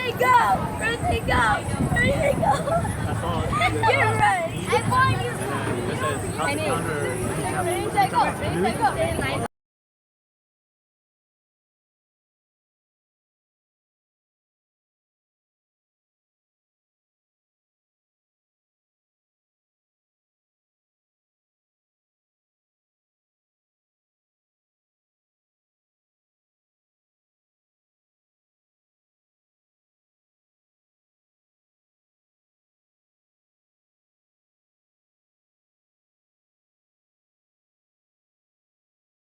Go! Ready, go! Ready, go! You're right. I want you. Ready, go! Ready, go!